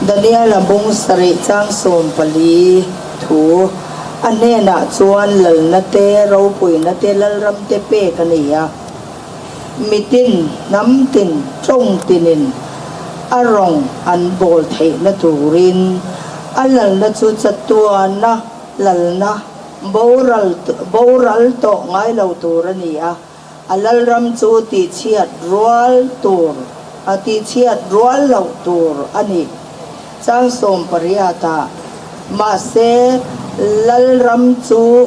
Daniela bung sarih chang 14 thu a hnenah chuan lalna te, ropuina te, lalram te pek a ni a. Mitin, hnam tin, tawng tinin a rawng an bawl theihna turin a lalna chu chatuana lalna boral boral tawh ngai lo tur a ni a. A lalram chu tihchhiat rual tur a tihchhiat rual loh tur a ni. Chang 18 ah, Mahse, lalram chu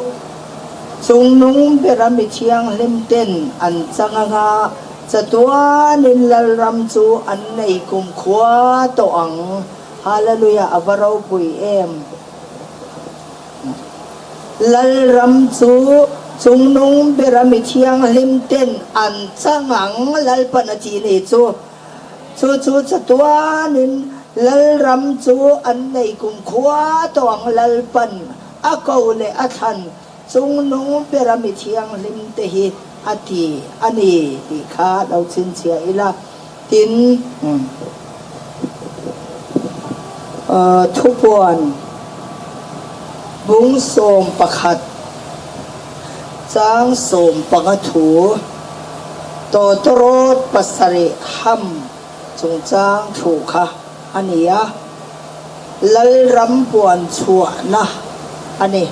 chungnung bera mi thianghlim ten an chang anga chatuanin lalram chu an nei kumkhua tawh ang. Hallelujah, a va ropui em! Lalram chu chungnung bera mi thianghlim ten an chang ang, Lalpan a tih ni chu. Chu chu chatuanin Lalram chu an nei kumkhua tawh ang, Lalpan a ko leh a thlan chungnung bera mi thianghlim te hi a ti a ni tih kha lo chhinchhiah ila. Tin, thupuan bung 11 chang 15 thu tawtawrawt pasarih ham chungchang thu kha a ni a, Lalram puan chhuahna a ni.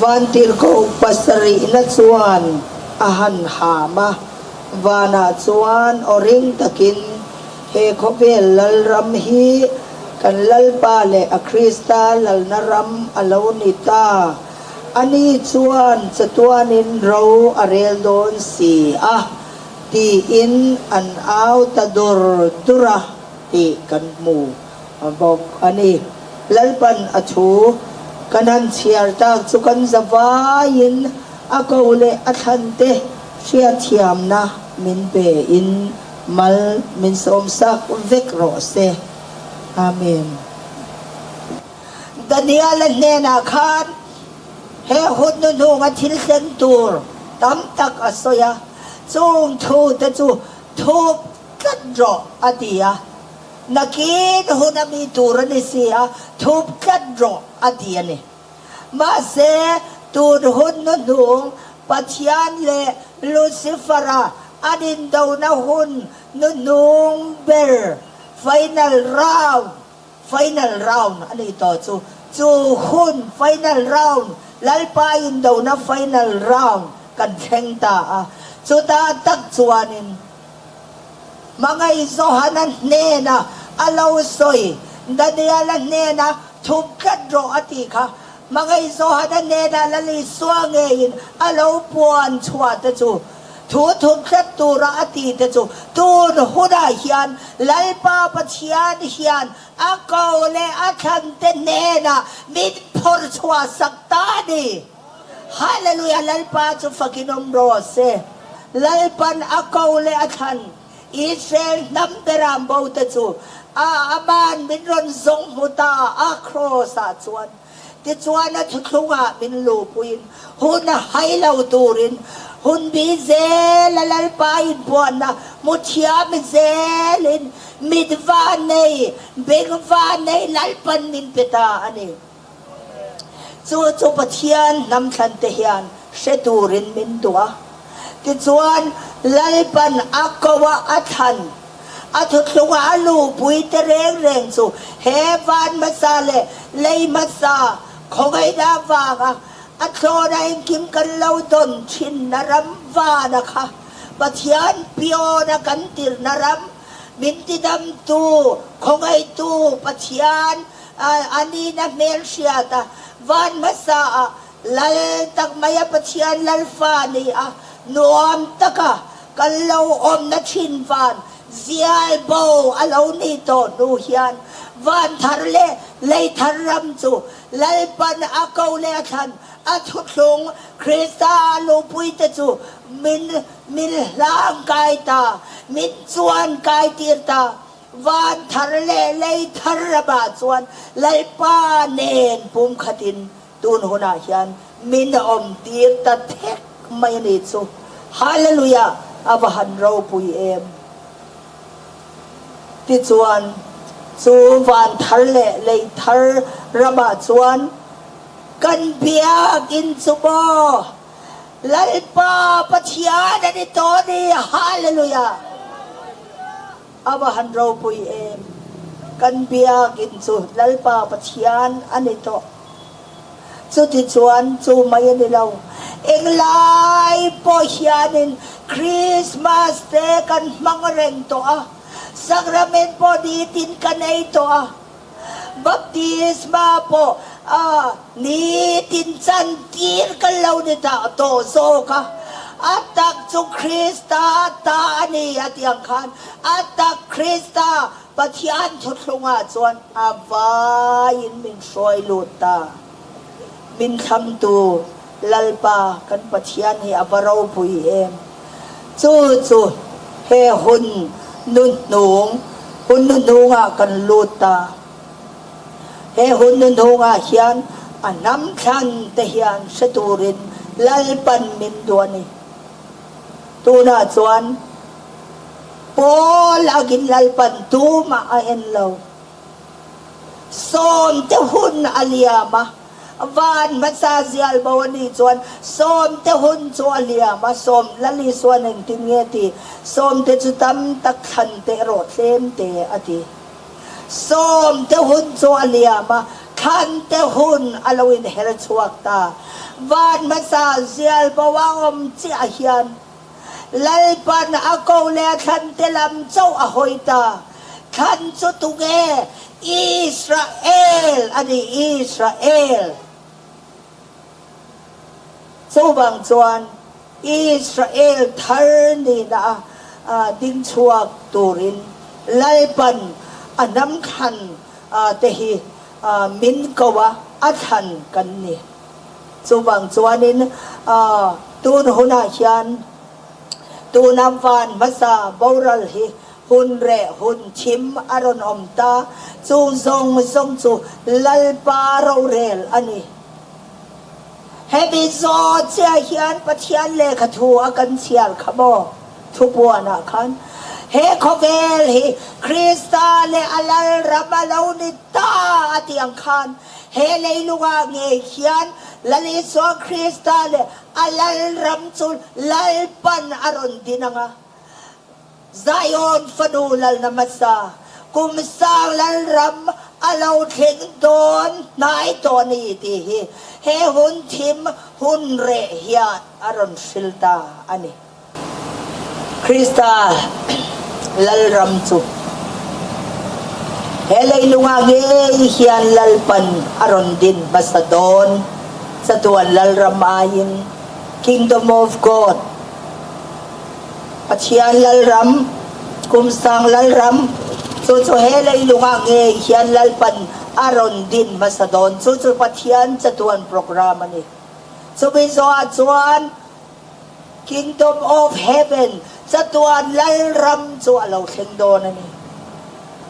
Vantirhkoh pasarihna chuan a han ham a. Vanah chuan aw ring takin he khawvel lalram hi kan Lalpa leh a Krista lalna ram a lo ni ta. Ani chuan chatuanin ro a rel dawn si a, tiin an au ta dur dur a tih kan hmu bawk a ni. Lalpan a thu kan han chhiar tak chu kan za vaiin a ko leh a thlan te Hriatthiamna min pe in mal min sawmsak vek rawh se. Amen. Daniela hnenah khan he hun hnuhnunga thil thleng tur tam tak a sawi a, chung thu te chu thup tlat rawh a ti a. Nakin hun a mi tur a ni si a, thup tlat rawh a ti a ni. Mahse, tun hun hnuhnung Pathian leh Lucifer-a an indona hun hnuhnung ber, final round, final round a nih tawh chu, chu hun final round, Lalpa indona final round kan thleng ta a, chutah tak chuanin Hmangaih Johana hnena a lo sawi, Daniela hnena thup tlat rawh a tih kha Hmangaih Johana hnena Lal Isua ngeiin a lo puan chhuah te chu, thu thup tlat tura a tih te chu tun hunah hian Lalpa Pathian hian a ko leh a thlan te hnenah min phawrh chhuah sak ta a ni. Hallelujah Lalpa chu fakin awm rawh se. Lalpan a ko leh a thlan Israel hnam beram bo te chu a aman min rawn zawng hmu ta a kraws ah chuan tichuan a thuthlung ah min luhpuiin hun a hai lo turin hun bi zel a Lalpa inpuanna hmu thiam zelin mit va nei beng va nei Lalpan min pe ta a ni. Chu chu Pathian hnam thlan te hian hre turin min duh a. Tichuan, Lalpan a ko a, a thlan, a thuthlunga a luhpui te reng reng chu he van hmasa leh lei hmasa khawngaihna avanga a thlawna engkim kan lo dawn thinna ram vana kha Pathian piawna kan tirhna ram min tidamtu, khawngaihtu Pathian A nihna hmel hriat a, van hmasa ah Lal tak mai a Pathian Lalfa ni a, nuam taka kan lo awmna thin van zial bo a lo ni tawh hnu hian van thar leh lei thar ram chu Lalpan a ko leh a thlan a thuthlung Krista lupui te chu min min hlang kai ta, min chuan kai tir ta. Van thar leh lei thar ramah chuan Lalpa nen pumkhatin tun hunah hian min awmtir ta thek mai a ni chu. Hallelujah! A va han ropui em! Tichuan, Chu van thar leh lei thar ramah chuan kan biakinn chu maw Lalpa Pathian a ni tawh a ni. Hallelujah! A va han ropui em! Kan biakinn chu Lalpa Pathian a ni tawh. Chutichuan chu mai a ni lo, englai pawh hianin Krismas te kan hmang reng tawh a, Sacrament pawh nitin kan ei tawh a, Baptisma pawh a nitin chantir kan lo ni ta tawh zawk a, a tak chu Krista ta a ni a tih ang khan a tak Krista Pathian thuthlungah chuan a vaiin min hruai lut ta. Min thlamtu Lalpa kan Pathian hi a va ropui em! Chu chu he hun nuhnung, hun nuhnungah kan lut ta. He hun nuhnungah hian a hnam thlan te hian hre turin Lalpan min duh a ni. Tunah chuan Paul agin Lalpan tumah a en lo. Sawmte hun a liam a, van hmasa zial bo a nih chuan sawmte hun chu a liam a, sawm Lal Isuan engtin nge ti? Sawmte chu tam tak thlan te erawh tlem te a ti. Sawmte hun chu a liam a, thlante hun a lo inher chhuak ta. Van hmasa zial bo a awm chiah hian Lalpan a ko leh a thlante lam chauh a hawi ta. Thlan chu tunge? Israel a ni, Israel. Chuvang chuan Israel thar nihna a ding chhuak turin Lalpan a hnam thlan te hi min ko a, a thlan kan ni. Chuvang chuanin tun hunah hian tuna van hmasa boral hi hun reh hun thim a rawn awm ta, chu zawng zawng chu Lalpa rorel a ni. Hemi zawt chiah hian Pathian lehkha thu a kan chhiar kha maw? Thupuanah khan he khawvel hi Krista leh a Lalram a lo ni ta a tih ang khan He leilungah ngei hian Lal Isua Krista leh a Lalram chu Lalpan a rawn din ang a. Zion fanu lalna hmasa, kum sang Lalram a lo thleng dawn hnai tawh a ni tih hi he hun thim hun reh hian a rawn hril ta a ni. Krista Lalram chu he leilungah ngei hian Lalpan a rawn din hmasa dawn. Chatuan Lalram aiin Kingdom of God, Pathian Lalram, kum sang Lalram, chu chu he leilungah ngei hian Lalpan a rawn din hmasa dawn. Chu chu Pathian chatuan program a ni. Chumi zawhah chuan Kingdom of Heaven, chatuan Lalram chu a lo thleng dawn a ni.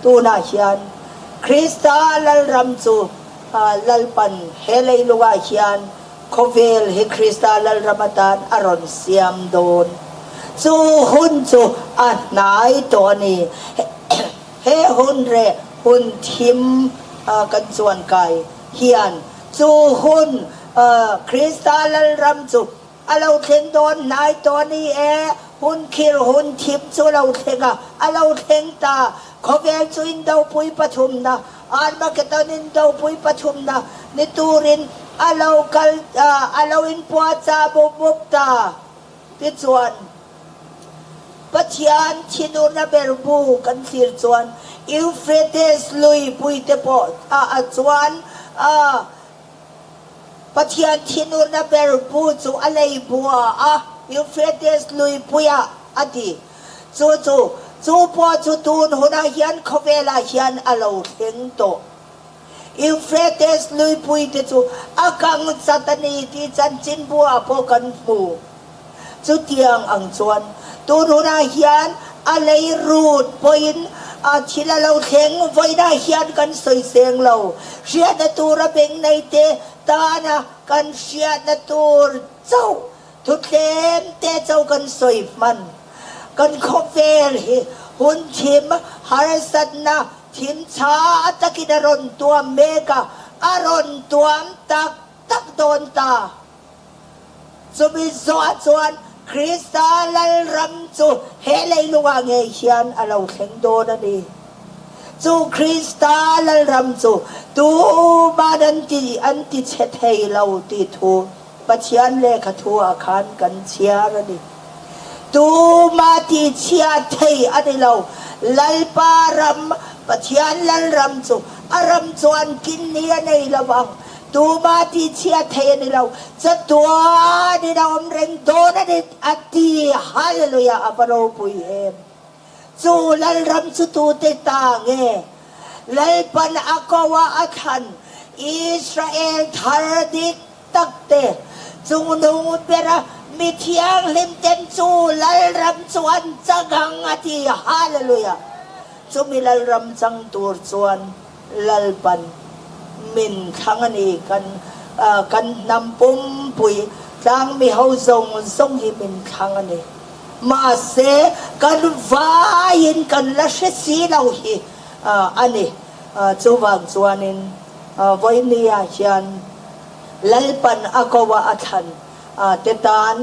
Tunah hian Krista Lalram chu Lalpan he leilungah hian khawvel hi Krista Lalram atan a rawn siam dawn. Chu hun chu a hnai tawh a ni. He hun reh hun thim kan chuan kai hian chu hun Krista Lalram chu A lo thleng dawn hnai tawh a ni e, hun khir hun thim chu a lo thleng a, a lo thleng ta. Khawvel chu indopui pathumna, Armageddon indopui pathumna ni turin a lo kal, a lo inpuahchah bup bup ta. Tichuan, Pathian thinurna ber bu kan thlir chuan Euphrates lui puite pawh a chuan a, Pathian thinurna ber bu chu a lei bua a, Euphrates luipuiah a ti. Chu chu, chu pawh chu tun hunah hian khawvelah hian a lo thleng tawh. Euphrates luipui te chu a kang chat a ni tih chanchin buah pawh kan hmu. Chutiang ang chuan tun hunah hian a lei rut pawhin a thil a lo thleng vawiinah hian kan sawi seng lo. Hriatna tur a beng nei te tana kan hriatna tur chauh thutlem te chauh kan sawi hman. Kan khawvel hi hun thim harsatna. Thimchha takin a rawn tuam mek a, a rawn tuam tak tak dawn ta. Chumi zawhah chuan Krista Lalram chu he leilungah ngei hian a lo thleng dawn a ni. Chu Krista Lalram chu tuman an ti an ti chhe thei lo tih thu Pathian lehkha thuah khan kan chhiar a ni. Tuma tihchhia thei a ni lo. Lalpa ram, Pathian Lalram chu a ram chuan kinni a nei lo vang. Tuma tihchhia thei a ni lo. Chatuanin a awm reng dawn a ni a ti. Hallelujah! A va ropui em! Chu Lalram chu tute ta nge? Lalpan a ko a a thlan Israel thar dik tak te chungnung bera mi thianghlim ten chu Lalram chu an chang ang a ti. Hallelujah! Chumi Lalram chang tur chuan Lalpan min thlang a ni. Kan kan hnam pumpui tlang mi ho zawng zawng hi min thlang a ni. Mahse, kan vaiin kan la hre si lo hi a ni. Chuvang chuanin vawinia hian Lalpan a ko a a thlan te tan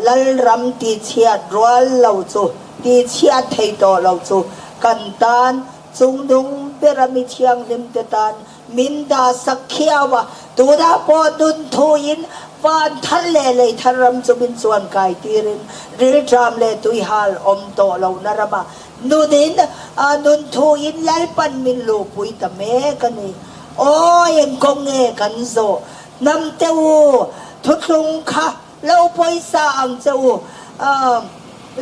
Lalram tihchhiat rual lo chu, tihchhiat thei tawh lo chu kan tan chungnung bera mi thianghlim te tan Min dah sak khiau a, tunah pawh nun thuin van thar leh lei thar ram chu min chuan kai tirin rilṭam leh tuihal awm tawh lohna ramah nunin nun thuin Lalpan min luhpui ta mek a ni. Aw engkawng nge kan zawh? Hnam te u, thuthlung kha lo pawisa ang che u.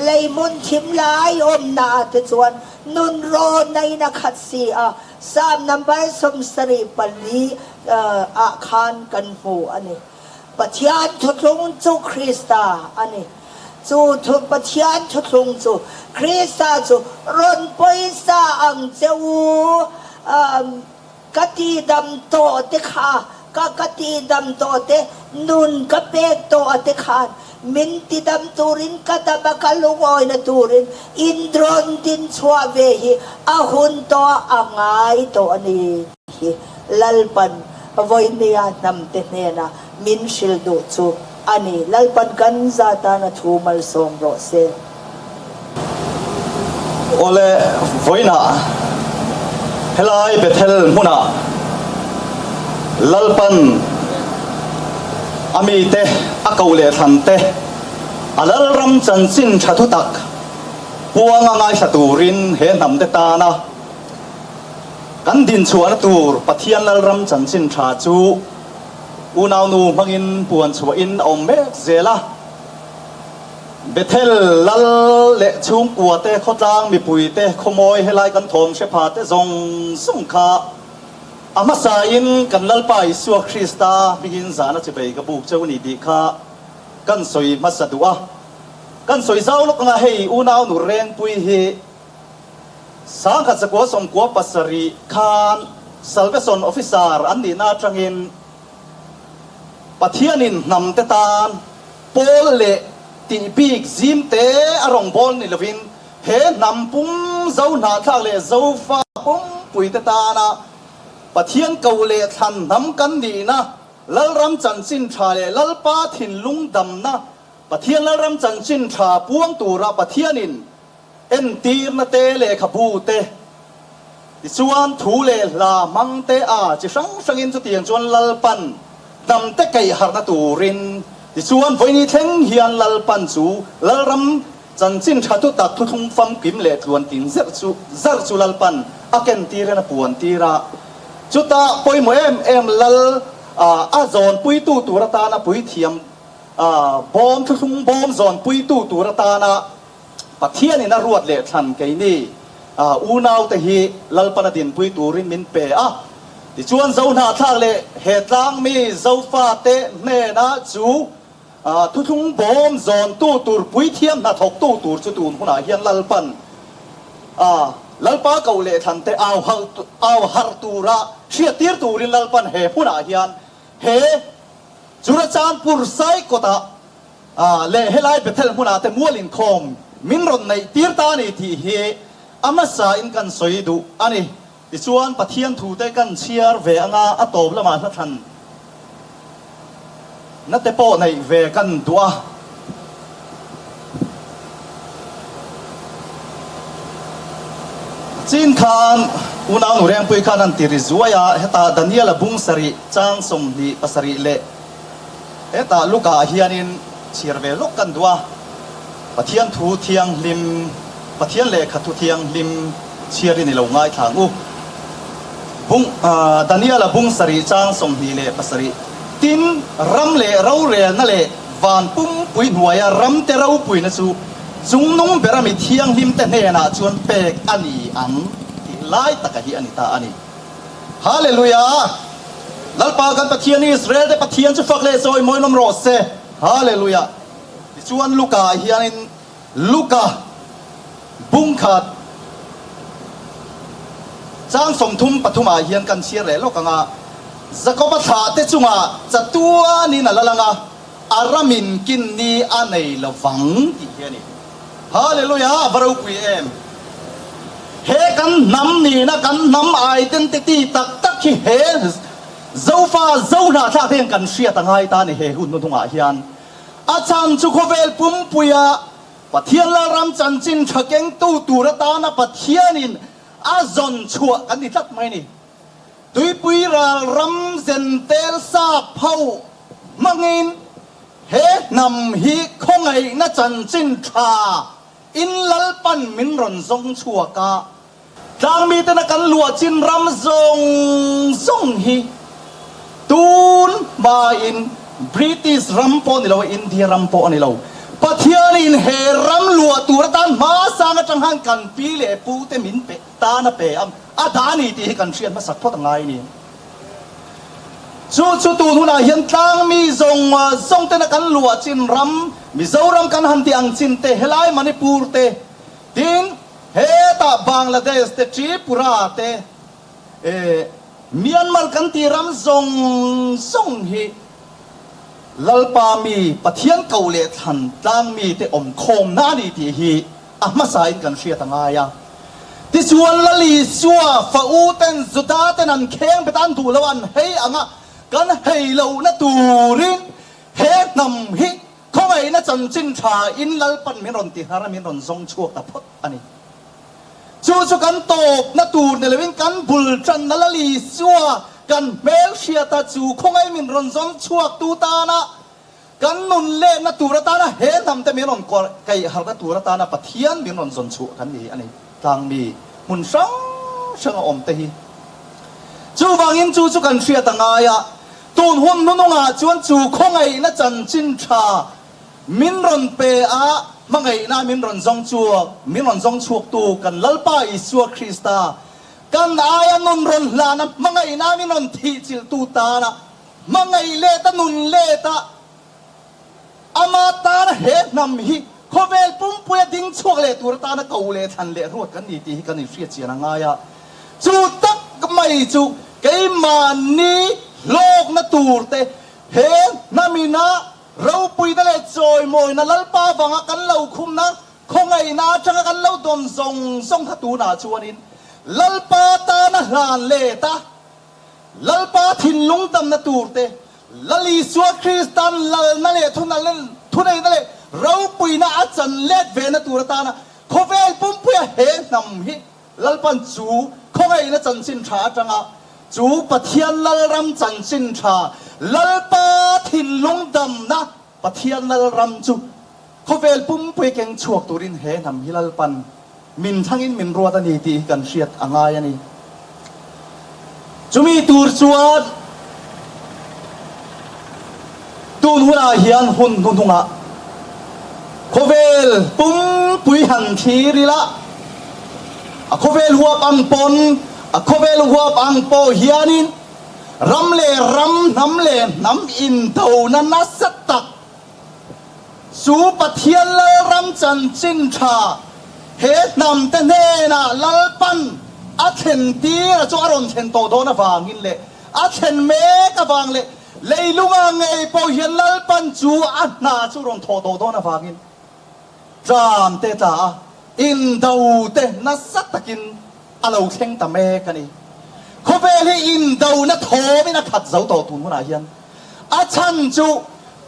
Lei hmun thim lai awmna ah te chuan nun rawn a in a khat si a, Psalm number 74 ah khan kan hmu a ni. Pathian thuthlung chu Krista a ni. Chu thu Pathian thuthlung chu Krista chu rawn pawisa ang che u. Ka tihdam tawh te kha ka ka tihdam tawh te nun ka pek tawh a te khan min tidam turin ka dam a ka lungawina turin indrawn din chhuah ve hi a hun tawh a ngai tawh a ni hi Lalpan vawinia hnamte hnena min hrilh duh chu a ni. Lalpan kan za tan a thu malsawm rawh se. Awle, vawiinah helai Bethel hmunah Lalpan a mite a ko leh thlan te a Lalram chanchin tha thutak puanga ngaithla turin he hnamte tana kan dinchhuahna tur Pathian Lalram chanchin tha chu unaunu hmangin puan chhuahin a awm mek zel a. Bethel lal leh chhungkua te, khawtlang mipui te, khawmawi helai kan thawm hre pha te zawng zawng kha a hmasain kan Lalpa Isua Krista hmingin zahna chibei ka buk cheu a ni tih kha kan sawi hmasa duh a. Kan sawi zau lawk anga hei unau nu Rengpui hi Sangkhat zakua 97 khan Salvation Officer an nihna atangin Pathianin hnamte tan Pawl leh tih bik zim te a rawngbâwl ni lovin he hnam pum zo hnahthlak leh zofa pumpuite tana Pathian ko leh thlan hnam kan nihna, Lalram chanchin tha leh Lalpa thinlung damna, Pathian Lalram chanchin tha puang tura Pathianin entirna te lehkhabu te tichuan thu leh hla hmang te a chi hrang hrangin chutiang chuan Lalpan hnam te keih harhna turin tichuan vawiini thleng hian Lalpan chu Lalram chanchin tha tu tak thuthlung famkim leh tluan tin zerh chu zarh chu Lalpan a ken tirin a puan tir a. Chutah pawimawh em em Lal a zawnpuitu tur atana puithiam bawm thuthlung bawm zawnpuitu tur atana Pathianin a ruat leh thlan keini unaute hi Lalpan a dinpui turin min pe a. Tichuan Zohnahthlak leh he tlangmi Zofate hnena chu thuthlung bawm zawntu tur puithiam hnathawktu tur chu tun hunah hian Lalpan Lalpa koh leh thlante au harh tura hriattir turin Lalpan he hmunah hian he Churachandpur Saikawtah Ah, leh helai Bethel hmunah te mual inkhawm min rawn neih tir ta a ni tih hi A hmasa in kan sawi duh a ni. Tichuan Pathian thu te kan chhiar ve anga a tawp lamah hla thlan na te pawh neih ve kan duh a. Chin khan unau nu Rengpui khan an ti ri zuai a, hetah Daniel-a bung sarih chang 27 leh hetah Luka-ah hianin chhiar ve lawk kan duh a. Pathian thu thianghlim, Pathian lehkha thu thianghlim chhiarin i lo ngaithla ang u. Bung, Daniel-a bung sarih chang 27, Tin, ram leh rorelna leh van pumpui hnuaia ramte ropuina chu chungnung bera mi thianghlimte hnenah chuan pek a ni ang tih lai taka hi a ni ta a ni. Hallelujah! Lalpa kan Pathian Israel-te Pathian chu fak leh chawi mawihnawm rawh se. Hallelujah! Tichuan Luka-ah hianin Luka bung khat chang 33 ah hian kan chhiar leh lawk ang a, Jakoba thlah te chungah chatuanin a lal ang a, a ramin kin ni a nei lo vang tih hi a ni. Hallelujah! A va ropui em! He kan hnam nihna, kan hnam identity tak tak hi he Zofa Zohnahthlak te hian kan hriat a ngai ta a ni he hun hnuhnungah hian. A chhan chu khawvel pumpuia Pathian Lalram chanchin tha kengtu tur atana Pathianin a zawn chhuah kan ni tlat mai a ni. Tuipui ral ram zen tel sap ho hmangin he hnam hi khawngaihna chanchin tha in Lalpan min rawn zawng chhuak a. Tlangmiten a kan luah chin ram zawng zawng hi tun hmain British ram pawh a ni lo a, India ram pawh a ni lo. Pathianin he ram luah tur atan hmasang atang khan kan pi leh pu te min pe tan a pe a, a dah a ni tih hi kan hriat hmasak phawt a ngai a ni. Chu chu tun hunah hian tlangmi zawng zawng tena kan luah chin ram Mizoram kan han tih ang chin te, helai Manipur te, Tin, hetah Bangladesh te, Tripura te, Myanmar kan tih ram zawng zawng hi Lalpa mi, Pathian ko leh thlan tlang mi te awm khawmna a ni tih hi a hmasain kan hriat a ngai a. Tichuan Lal Isua fa u ten Juda ten an kheng bet a, an duh lo a, an hei ang a, kan hei lohna turin he hnam hi Khawngaihna chanchin tha in Lalpan min rawn ti har a, min rawn zawng chhuak ta phawt a ni. Chu chu kan tawpna tur ni loin kan bul tanna Lal Isua kan hmel hriata chu khawngaih min rawn zawng chhuak tu tana kan nun lehna tur atana he hnam te min rawn kaih harna tur atana Pathian min rawn zawn chhuah kan ni a ni. Tlangmi hmun hrang hrang a awm te hi. Chuvangin chu chu kan hriat a ngai a. Tun hun hnunungah chuan chu khawngaihna chanchin tha min rawn pe a, hmangaihna min rawn zawng chhuak, min rawn zawng chhuaktu kan Lalpa Isua Krista, kan aia nun rawn hlana hmangaihna min rawn thihchilhtu tana hmangaih leta nun leta ama tana he hnam hi khawvel pumpuia ding chhuak leh tur atana ko leh thlan leh ruat kan ni tih hi kan inhriat chian a ngai a. Chu tak mai chu keimahni hlawkna tur te, he hnamina ropuina leh chawimawina Lalpa vanga kan lo khumna, khawngaihna atanga kan lo dawn zawng zawng kha tunah chuanin Lalpa tana hlan let a, Lalpa thinlung damna tur te, Lal Isua Kristan lalna leh thuneihna leh ropuina a chan let vena tur atana khawvel pumpuia he hnam hi Lalpan chu khawngaihna chanchin tha atanga chu Pathian Lalram chanchin tha, Lalpa thinlung damna Pathian Lalram chu khawvel pumpui keng chhuak turin he hnam hi Lalpan min thlangin min ruat a ni tih hi kan hriat a ngai a ni. Chumi tur chuan tun hunah hian hun hnuhnungah khawvel pumpui han thlir ila, a khawvel huap ang pawn, a khawvel huap ang pawh hianin ram leh ram, hnam leh hnam indona nasa tak chu Pathian Lalram chanchin tha he hnam te hnenah Lalpan a thlen tir a chu a rawn thlen tawh dawn avangin leh a thlen mek avang leh leilunga ngei pawh hian Lalpan chu a hna chu rawn thawh tawh dawn avangin tlam te tla a. Indo te nasa takin a lo thleng ta mek a ni. Khawvel hi indona thawmin a khat zo tawh tun hunah hian a chhan chu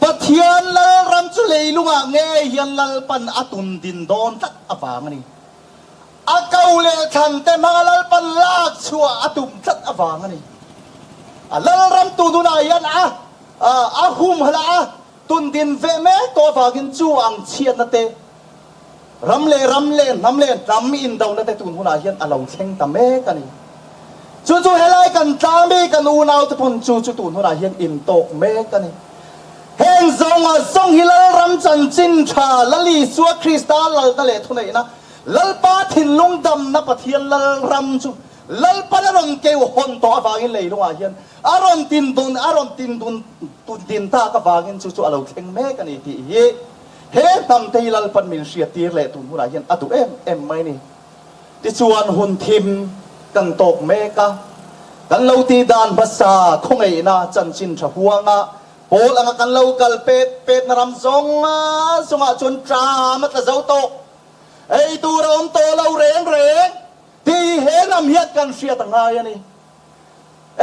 Pathian Lalram chu leilungah ngei hian Lalpan a tun din dawn tlat avang a ni. A ko leh thlan te hmanga Lalpan lak chhuah a tum tlat avang a ni. A Lalram tun hunah hian a a humhalh a tun din ve mek tawh avangin chu ang chhiatna te Ram leh ram leh hnam leh hnam indona te tun hunah hian a lo thleng ta mek a ni. Chu chu helai kan tlami kan unaute pawn chu chu tun hunah hian intawk mek a ni. Heng zawnga zawng hi Lalram chanchin tha, Lal Isua Krista lalna leh thuneihna, Lalpa thinlung damna Pathian Lalram chu Lalpan a rawn keu hawn tawh avangin leilungah hian a rawn tindun a rawn tindun tundin tak avangin chu chu a lo thleng mek a ni tih hi He hnam te hi Lalpan min hriattir leh tun hunah hian a duh em em mai a ni. Tichuan hun thim kan tawk mek a, kan lo tih dan hmasa khawngeihna chanchin tha huanga pawl anga kan lo kal pet petna ram zawng zawngah chuan tram a tla zo tawh. Ei tur a awm tawh lo reng reng tih he hnam hian kan hriat a ngai a ni.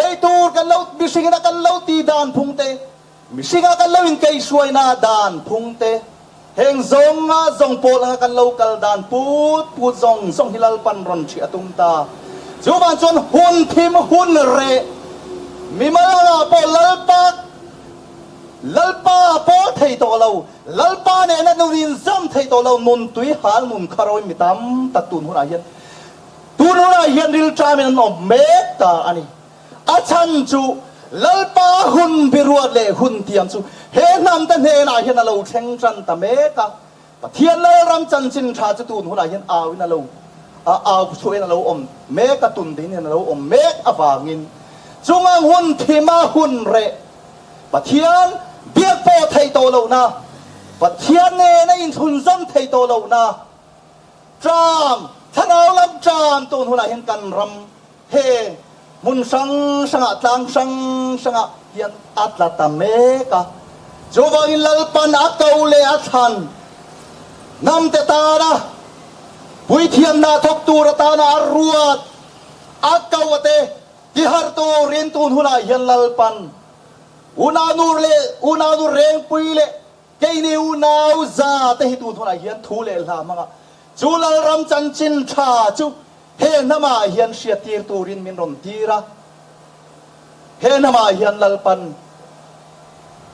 Ei tur kan lo mihringina kan lo tih dan phung te Mihringa kan lo inkeihruaina dan phung te, heng zawnga zawng pawl anga kan lo kal dan put put zawng zawng hi Lalpan rawn ṭhi a tum ta. Chuvang chuan hun thim hun reh mimal angah pawh Lalpa Lalpa pawl thei tawh lo, Lalpa nena nun inzam thei tawh lo, nun tui hal nun kha rawin mi tam tak tun hunah hian tun hunah hian rilṭamin an awm mek ta a ni. A chhan chu Lalpa hun biruat leh hun tiang chu he hnamte hnenah hian a lo thleng tan ta mek a. Pathian Lalram chanchin tha chu tun hunah hian auin a lo au chhuahin a lo awm mek a, tun ding hian a lo awm mek avangin chungang hun thima hun reh Pathian biak pawh theih tawh lohna, Pathian nena inthlunzawm theih tawh lohna tram, thlarau lam tram tun hunah hian kan ram He hmun hrang hrangah tlang hrang hrangah hian a tla ta mek a. Chuvangin Lalpan a ko leh a thlan hnamte tana puithiamna thawk tur atana a ruat a ko ate tihar turin tun hunah hian Lalpan unau leh unau rengpui leh Keini unau za te hi tun hunah hian thu leh hla hmanga chu Lalram chanchin tha chu he hnamah hian hriattir turin min rawn tir a. He hnamah hian Lalpan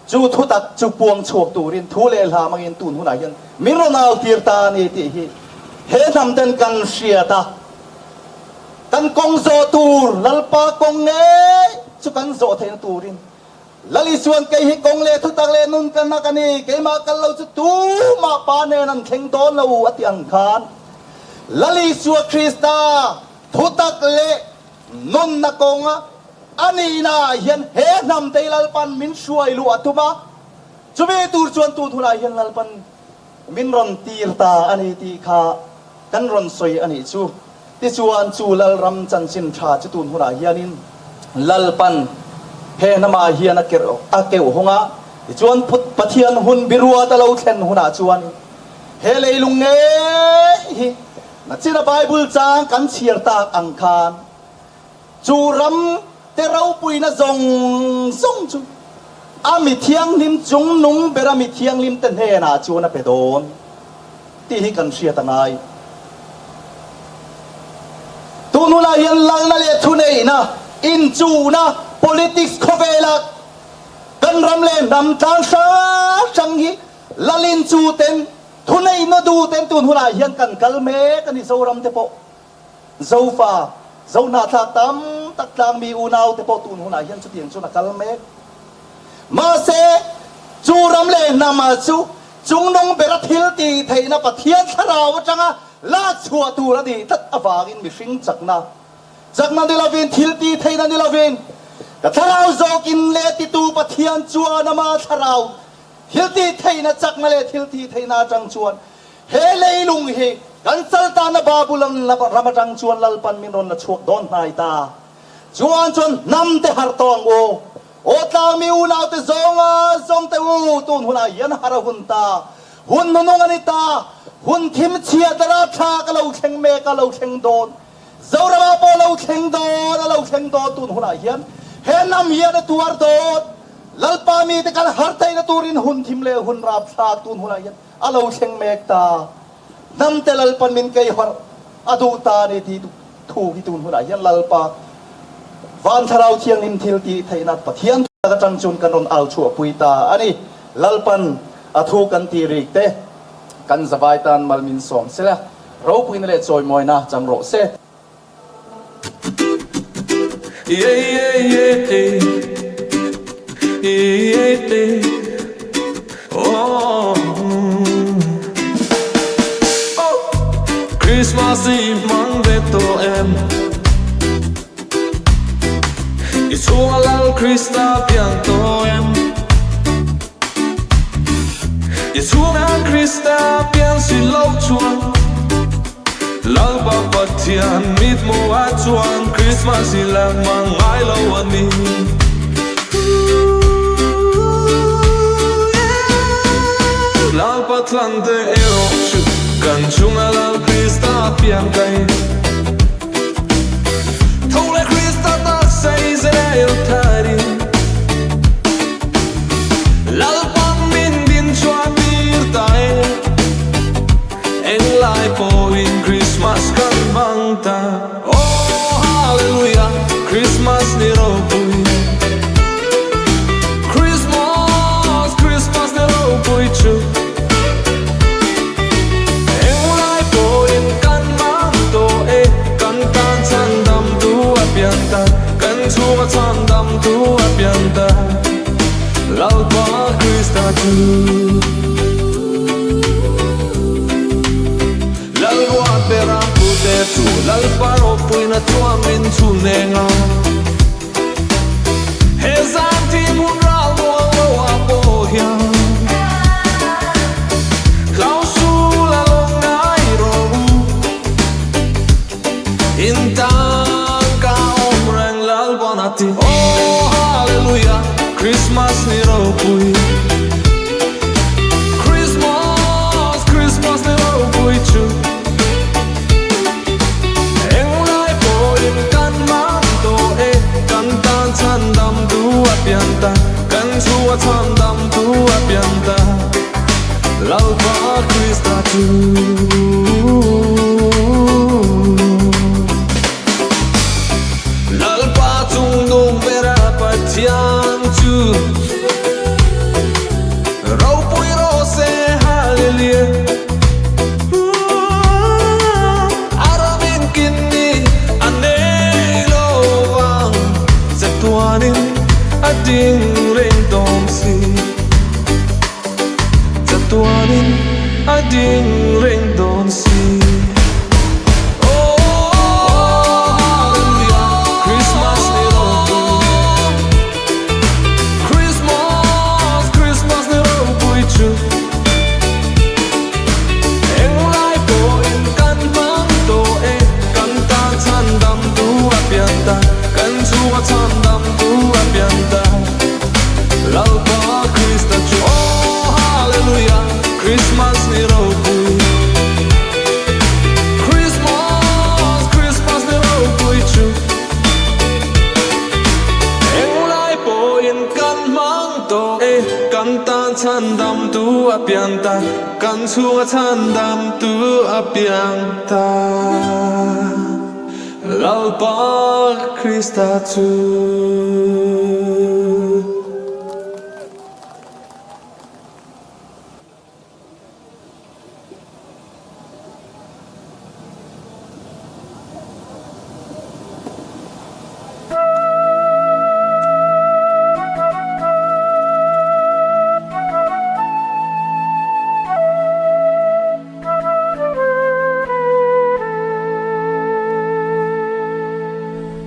chu thutak chu puang chhuak turin thu leh hla hmangin tun hunah hian min rawn au tir ta a ni tih hi he hnam ten kan hriat a. Kan kawng zawh tur Lalpa kawng ngei chu kan zawh theihna turin Lal Isuan kei hi kawng leh thutak leh nun ka hnak a ni, keimah kal lo chu tumah Pa nen an thleng dawn lo a ti ang khan Lal Isua Krista thutak leh nunna kawnga a nihnaah hian he hnam te hi Lalpan min hruai luh a tum a, chumi tur chuan tun hunah hian Lalpan min rawn tir ta a ni tih kha kan rawn sawi a nih chu. Tichuan chu Lalram chanchin tha chu tun hunah hianin Lalpan he hnamah hian a kerh a keuh hawng a, tichuan Pathian hun biruat a lo thlen hunah chuan he leilung ngei hi nachina Bible chang kan chhiar tak ang khan chu ram te ropuina zawng zawng chu a mi thianghlim chungnung bera mi thianghlim te hnenah chuan a pe dawn. Tih hi kan hriat a ngai. Tun hunah hian lalna leh thuneihna, inchuhna, politics khawvela kan ram leh hnam tlang hrang hrang hi lal inchuhten, thuneihna duhten tun hunah hian kan kal mek a ni. Zoram te pawh Zofa, Zohnahthlak tam tak tlangmi unau te pawh tun hunah hian chutiang chuan a kal mek. Mahse, chu ram leh hnam chu chungnung bera thil tih theihna Pathian thlarau atanga lak chhuah tur a nih tlat avangin mihring chakna, chakna ni lovin, thil tih theihna ni lovin, ka thlarau zawkin leh titu Pathian chuan ama thlarau thil tih theihna, chakna leh thil tih theihna atang chuan He leilung hi kan chaltana Babulon ram atang chuan Lalpan min rawn la chhuak dawn hnai ta. Chuan chuan hnam te harh tawh ang u. Aw tlangmi unaute zawnga zawng te u, tun hunah hian harh a hun ta. Hun hnunung a ni ta. Hun thim chhiat a rapthlak a lo thleng mek a lo thleng dawn. Zoramah pawh a lo thleng dawn, a lo thleng dawn tun hunah hian he hnam hian a tuar dawn. Lalpa mite kan har theihna turin hun thim leh hun rapthlak tun hunah hian a lo thleng mek ta. Hnamte Lalpan min keiharh a duh ta a ni tih thu hi tun hunah hian Lalpa Van Thlarau Thianghlim thil tih theihna Pathian thu atang chuan kan rawn au chhuahpui ta a ni. Lalpan a thu kan tih rik te kan zavai tan mal min sawm sela, ropuina leh chawimawina chang rawh se. Christmas i hmang ve tawh em? I chhunga Lal Krista piang tawh em? I chhunga Krista piang si lo chuan Lalpa Pathian mithmuh ah chuan Christmas i la hmang ngai lo a ni. Lalpa thlante erawh chu kan chunga Lal Krista piang kai. Tho leh Krista taksa Israel thari. Lalpan min din chhuah tir ta e. Englai pawhin Christmas kan hmang ta. Oh Hallelujah Christmas ni ropui. Christmas Christmas ni ropui chu. Englai pawhin kan hmang tawh e. Kan tan chhan dam tu a pian ta. Kan chhunga chhan dam tu a pian ta. Lalpa Krista chu. Lalruat bera pute chu Lalpa ropuina chuan min chhun eng a. He zan thim hun ral muang lo ah pawh hian Hlausul a lawng ngai rawh u. In tan ka awm reng Lalpan a ti. Oh Hallelujah Christmas ni ropui. Christmas Christmas ni ropui chu. Englai pawhin kan hmang tawh e. Kan tan chhan dam tu a pian ta. Kan chhunga chhan dam tu a pian ta. Lalpa Krista chu. Lalpa chung nung bera Pathian chu. Ropui rawh se Hallelujah. A ram in kin ni a nei lo vang. Chatuanin a ding reng dawm si. Chatuanin a ding reng dawn si. Oh Hallelujah Christmas ni ropui. Christmas Christmas ni ropui chu. Englai pawhin kan hmang tawh e. Kan tan chhan dam tu a pian ta. Kan chhunga chhan dam tu a pian ta. Lalpa Krista chu. Oh Hallelujah Christmas ni ropui. Christmas Christmas ni ropui chu. Englai pawhin kan hmang tawh e. Kan tan chhan dam tu a pian ta. Kan chhunga chhan dam tu a piang ta. Lalpa Krista chu.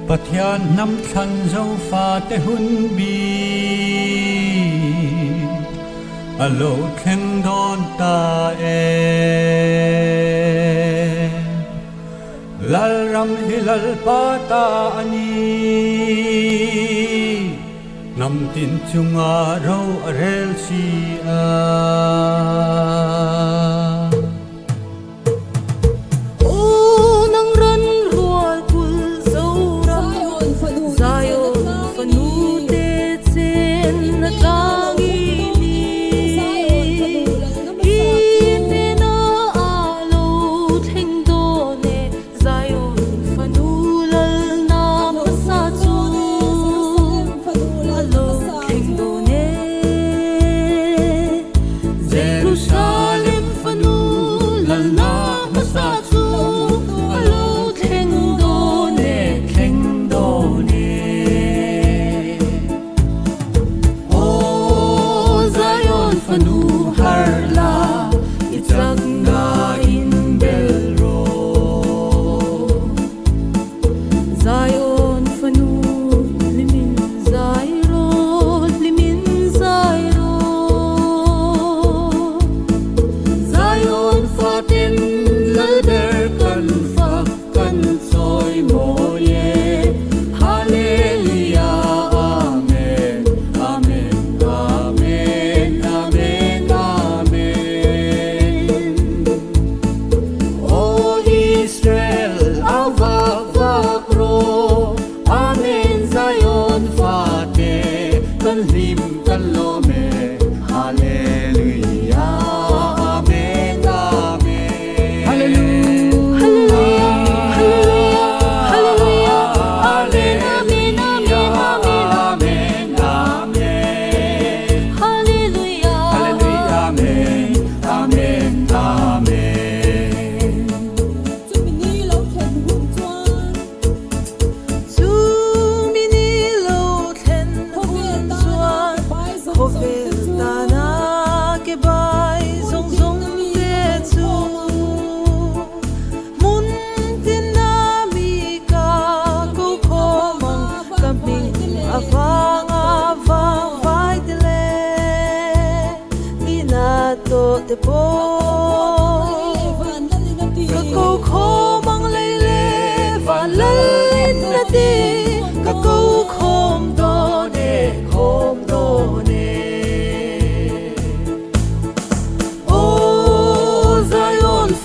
Pathian hnam thlan Zofate hun bik a lo thleng dawn ta e. Lalram hi Lalpa ta a ni, hnam tin chunga ro a rel si a.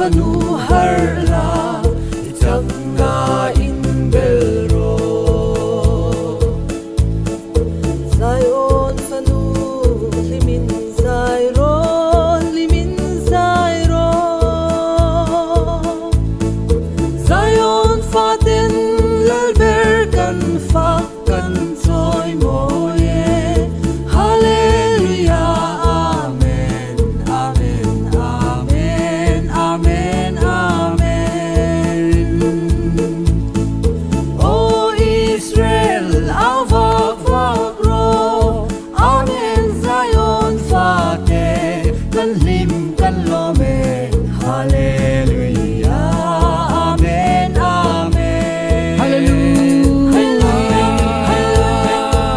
fanu har la i chak nga in bel rawh. Zion fanu hlimin zai rawh, hlimin zai rawh. Zion faten lalber kan fak kan chawi mawi e. Hallelujah, Amen, Amen, Amen, Amen, Amen. O Israel, au vak vak rawh, Amen, Zion fate, kan hlim kan lawm e. Hallelujah, Amen, Amen. Hallelujah. Hallelujah,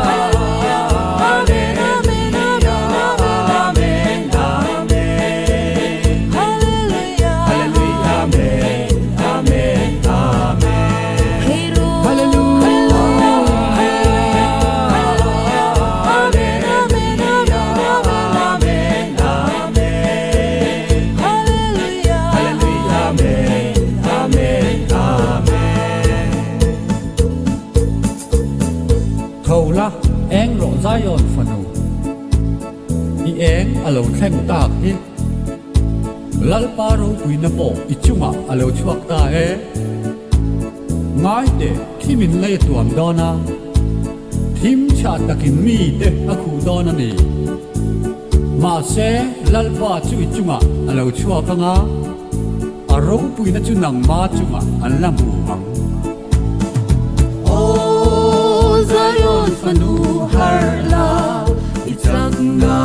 Hallelujah, Amen, Amen, Amen, Amen. Hallelujah, Hallelujah, Amen, Amen, Amen. Hallelujah. Amen, Amen, Amen, Amen. Hallelujah, Hallelujah, Amen, Amen, Amen. Tho la, eng rawh Zion fanu. I eng a lo thleng tak hi. Lalpa ropuina pawh i chungah a lo chhuak ta e. Ngai teh, thimin lei a tuam dawn a, thim chhah takin mite a khuh dawn a ni. Mahse, Lalpa chu i chungah a lo chhuak ang a, a ropuina chu nangma chungah an la hmu ang. Aw Zion fanu har la, i chak nga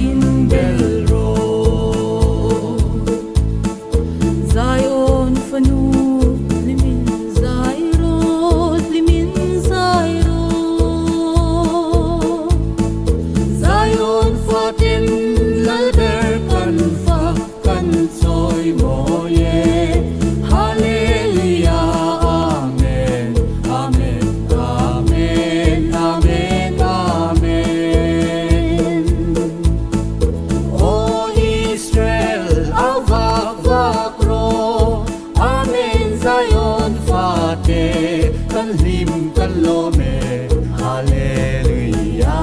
in bel rawh. Zion fanu hlimin zai rawh, hlimin zai rawh. Zion faten lalber kan fak kan chawi mawi e. Hallelujah, Amen, Amen, Amen, Amen, Amen. O Israel, au vak vak rawh, Amen, Zion fate, kan hlim kan lawm e. Hallelujah,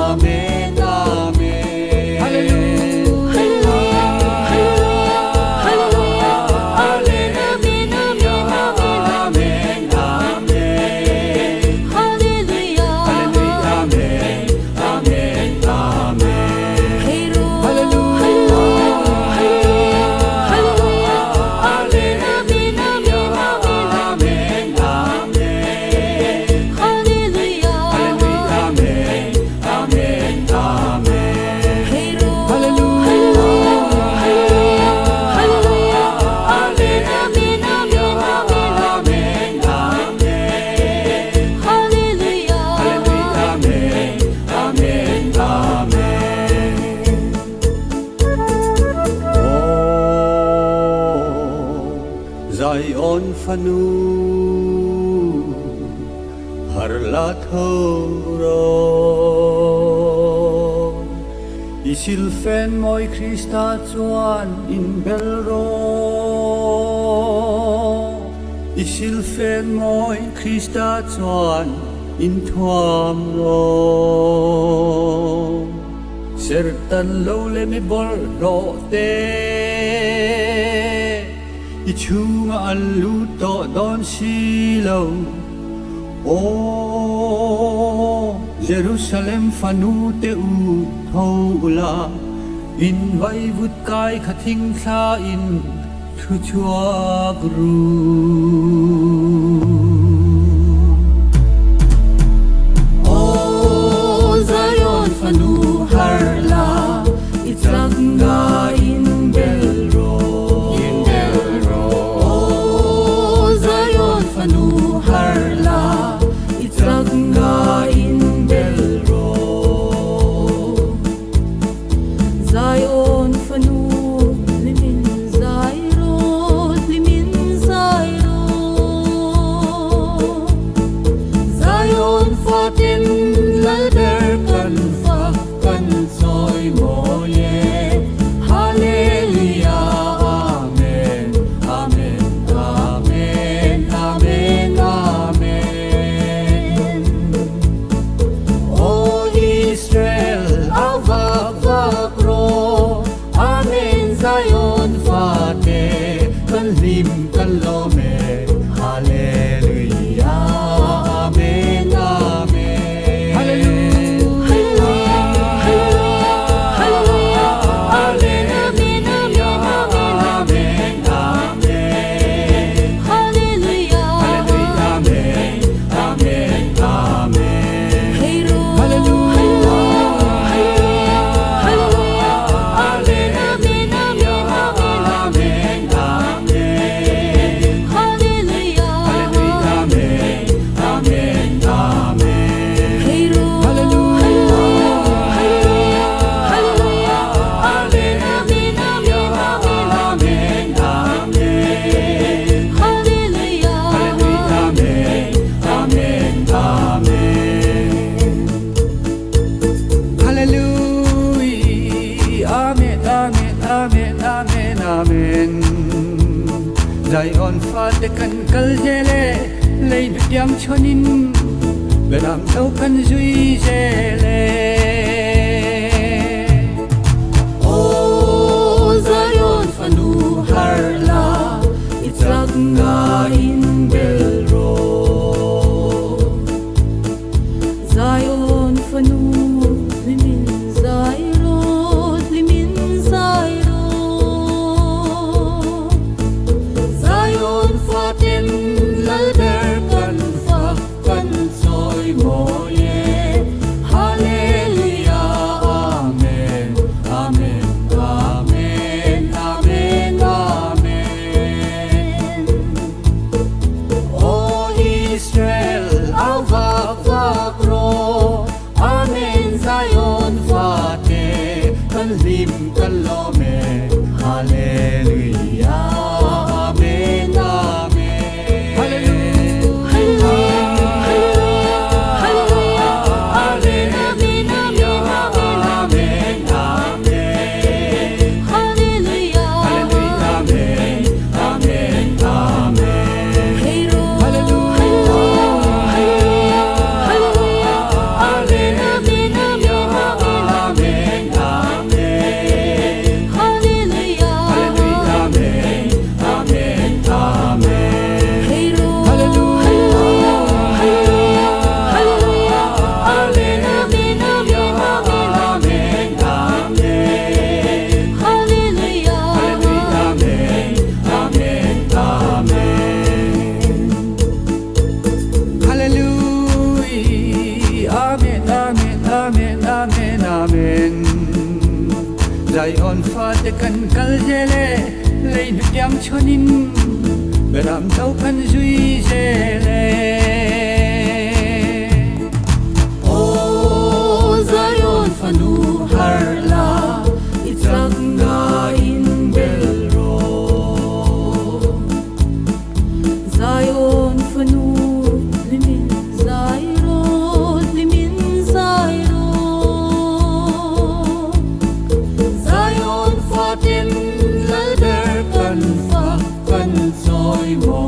Amen, Amen. Hallelujah. Hallelujah, Hallelujah, Amen, Amen, Amen, Amen, Amen. Hallelujah, Hallelujah, Amen, Amen, Amen. Hallelujah, Hallelujah, Amen, Amen, Amen, Amen, Amen. Hallelujah, Hallelujah, Amen, Amen, Amen. Hallelujah, Hallelujah, Amen, Amen, Amen, Amen, Amen. Hallelujah, Hallelujah, Amen, Amen, Amen. Aw, Zion fanu har la tho rawh. I silhfen mawi Krista chuan in bel rawh. I silhfen mawi Krista chuan in thuam rawh. Serhtan lo leh mi bawlhhlawh te i chhungah an lut tawh dawn si lo. Aw, Jerusalem fanu te u tho ula, in vaivut kai kha thing thla in thu chhuak ru. Aw, Zion fanu har la, i chak nga in bel rawh. Aw, Zion fanu har la, i chak nga in bel rawh. Zion fanu hlimin zai rawh, hlimin zai rawh. hlim kan lawm e Hallelujah Amen Amen Hallelujah Hallelujah Hallelujah Amen Amen Amen Amen Amen Amen Hallelujah Amen Amen Amen Hey ro Hallelujah Hallelujah Hallelujah Amen Amen Amen Amen Amen Amen Hallelujah Amen Amen Amen Hey ro Hallelujah Hallelujah Hallelujah Amen Amen Amen Amen Amen Amen Hallelujah Amen Amen Amen Hallelujah Amen Amen Amen Amen Amen Zion fate kan kal zel e lei nu tiang chhanin Beram no kan zui zel e. Aw Zion fanu harh la i chakna in bel rawh Zion fanu hlimin zai rawh hlimin zai rawh Zion faten lalber kan fak kan chawi mawi e Hallelujah Amen Amen Amen Amen Amen O Israel au vak vak rawh Amen Zion fate kan hlim kan lawm e Hallelujah Amen Amen Hallelujah Hallelujah Hallelujah Amen Amen Amen Amen Amen Amen Hallelujah Amen Amen Amen Hey ro Hallelujah Hallelujah Hallelujah Amen Amen Amen Amen Amen Amen Hallelujah Amen Amen Amen Hey ro Hallelujah Hallelujah Hallelujah Amen Amen Amen Amen Amen Amen Hallelujah Amen Amen Amen Hallelujah Amen Amen Amen Amen Amen Zion fate kan kal zel e lei nu tiang chhanin Beram no kan zui zel e. Aw Zion fanu harh la i chakna in bel rawh Zion fanu hlimin zai rawh hlimin zai rawh Zion faten lalber kan fak kan chawi mawi.